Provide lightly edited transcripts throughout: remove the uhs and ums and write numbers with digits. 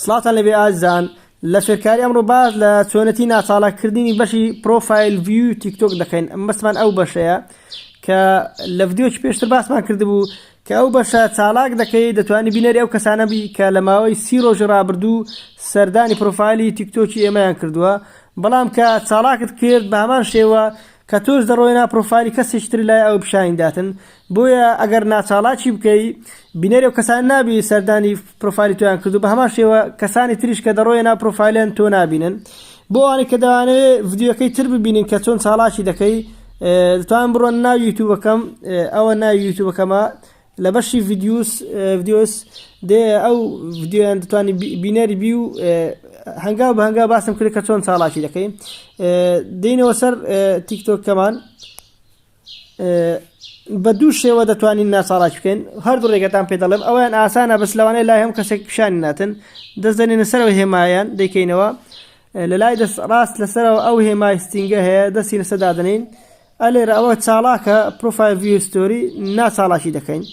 سڵاوتان لێبێ ئازیزان لە فێرکاری ئەمڕۆ باس لە چۆنەتی ناچاڵاککردنی بەشی profile view تیکتۆک دەکەین مەبەستمان ئەو بەشەیە کە لە ڤیدیۆکی پێشتر باسمان کردبوو کە ئەو بەشە چالاک دەکەی دەتوانی بینەری ئەو کەسانە بی کە لە ماوەی سی ڕۆژی ڕابردوو سەردانی پرۆفایلی تیکتۆکی ئێمەیان کردووە بەڵام کە چالاکت کرد بە هەمان شێوە کە تۆش دەڕۆی ناو پرۆفایلی کەسێکی تر لای ئەو پیشانی داتن بۆیە ئەگەر ناچاڵاکی بکەی بینەری ئەو کەسانە نابی سەردانی پرۆفایلی تۆیان کردو بە هەمان شێوە کەسانی تریش کە دەڕۆیە ناو پرۆفایلەن تۆ نابینن بۆ ئەوانەی کە دەیانەوێ ڤیدیۆکەی تر ببینن کە چۆن چاڵاکی دەکەی دەتوان بڕۆن ناو یوتیوبەکەم ئەوە ناوی یوتیوبەکەمە لە بەشی videos videos دێ ئەو ڤیدیۆیان دەتوانی بینەری بی و هەنگاو بە هەنگاو باسم کرد کە چۆن چاڵاکی دەکەین دێنەوە سەر تیکتۆکەمان بە دوو شێوە دەتوانین ناچاڵاکی بکەین هەردوو ڕێگەتان پێ دەڵێم ئەویان ئاسانە بەس لەوانەیە لای هەم کەسێک پیشانی ناتن دەست دەنێنە سەرەوە هێمایان دەیکەینەوە لە لای دەست ڕاست لەسەرەوە ئەو هێمای setting ە هەیە دەستی لەسەر دادەنین ئەلێرە ئەوە چاڵاکە profile view history ناچاڵاکی دەکەین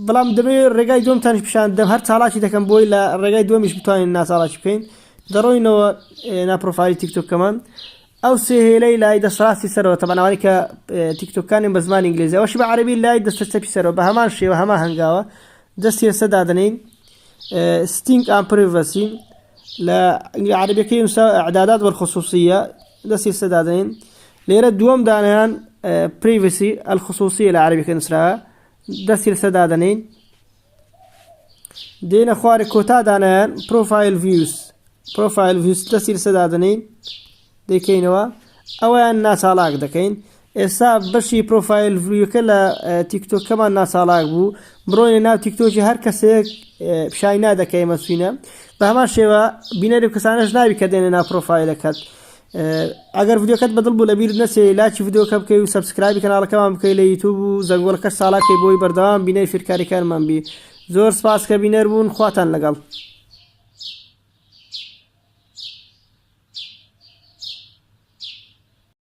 بەڵام دەبێت ڕێگای دووەمتانیش پیشان دەم هەر چاڵاکی دەکەم بۆی لە ڕێگای دووەمیش بتوانین ناچاڵاکی بکەین دەڕۆینەوە نا پرۆفایلی تیکتۆکەمان ئەو سێ هێلەی لای دەست ڕاستی سەرەوە تەبعەن ئەوانەی کە تیکتۆکەکانیان بە زمانی ئینگلیزی ئەوەشی بە عەرەبی لای دەستە چەپی سەرەوە بە هەمان شێوە هەمان هەنگاوە دەستی لەسەر دادەنێین setting and privacy لە عەرەبیەکەی نووسا اعدادات والخصوصية دەستی لەسەر دادەنێین لێرە دووەم دانیان privacy الخصوصية لە عەرەبیەکە نووسراوە دەستی لەسەر دادەنێین دێنە خوارێ کۆتا دانیان profile views profile views دەستی لەسەر دادەنێین دەیکەینەوە ئەویان ناچاڵاک دەکەین ئێستا بەشی profile view ەکە لە تیکتۆکەمان ناچاڵاک بوو بڕۆینە ناو تیکتۆکی هەر کەسێک پیشانی نادەکەی مەچوینە بە هەمان شێوە بینەری و کەسانەش ناوی کە دێنە ناو پرۆفایلەکەت ئەگەر ڤیدیۆکەت بەدڵ بوو لەبیرت نەچێ لایکی ڤیدیۆکە بکەی و subscribe ی کەناڵەکەمان بکەی لە یوتیوب و زەنگۆڵەکەش چالاک کەی بۆی بەردەوام بینەری فێرکاریەکانمان بی زۆر سپاس کە بینەر بوون خواتان لەگەڵ.